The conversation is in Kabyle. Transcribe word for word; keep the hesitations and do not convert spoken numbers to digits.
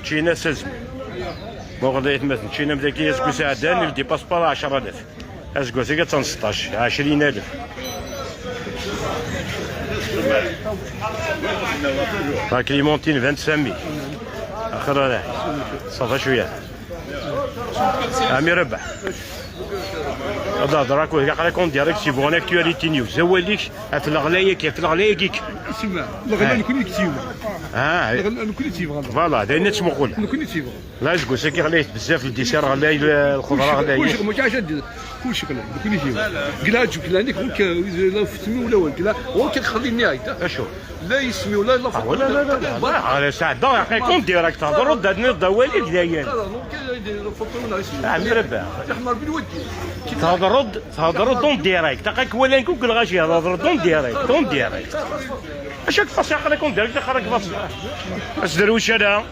Ččina s azem. Muqel aytmaten, ččina am dagi aseggas iɛeddan, il dépasse pas ɛecra alaf. Aseggas-agi attan seṭṭac, ɛecrin alaf. La Clémentine vingt-cinq mille. Axir ara. Ça va cwiya. Ami Rabaḥ. Ad hedreɣ akked, aql-ak en direct si Bɣan Actualité News. Awal-ik ɣef leɣla-agi, ɣef leɣla-agi. Isem, leɣla nekni i k-tt-yebɣa. Ah, leɣla nekni i tt-yebɣa. Voilà, d ayen i ttmuquleɣ. Nekni i tt-yebɣa. La, aseggas-agi ɣlayet bezzaf, ldiser ɣlay, lxeḍra ɣlayet. Kullec, mačči acu ad d-, kullec ɣlay, nekni i t-yebɣa. Gla ǧu, gla nek, ɣur-k, la ufetmi ula wal, gla, ɣur-k ad xeddim yaɣ-d. Acu? La isem-iw, la, la. Ah, wala, la, la, la, la. Ala, sɛeddaɣ, aql-ak en direct, thedreḍ-d, ad tiniḍ-d awal-agi dayen. Ah, mi Rabaḥ. Thedreḍ-d, thedreḍ-d en direct. Aql-ak walan-k akk lɣaci, thedreḍ-d en direct, en direct. Acu ak-faṣi, aql-ak en direct, aql-ak faṣi. Asderwic ala.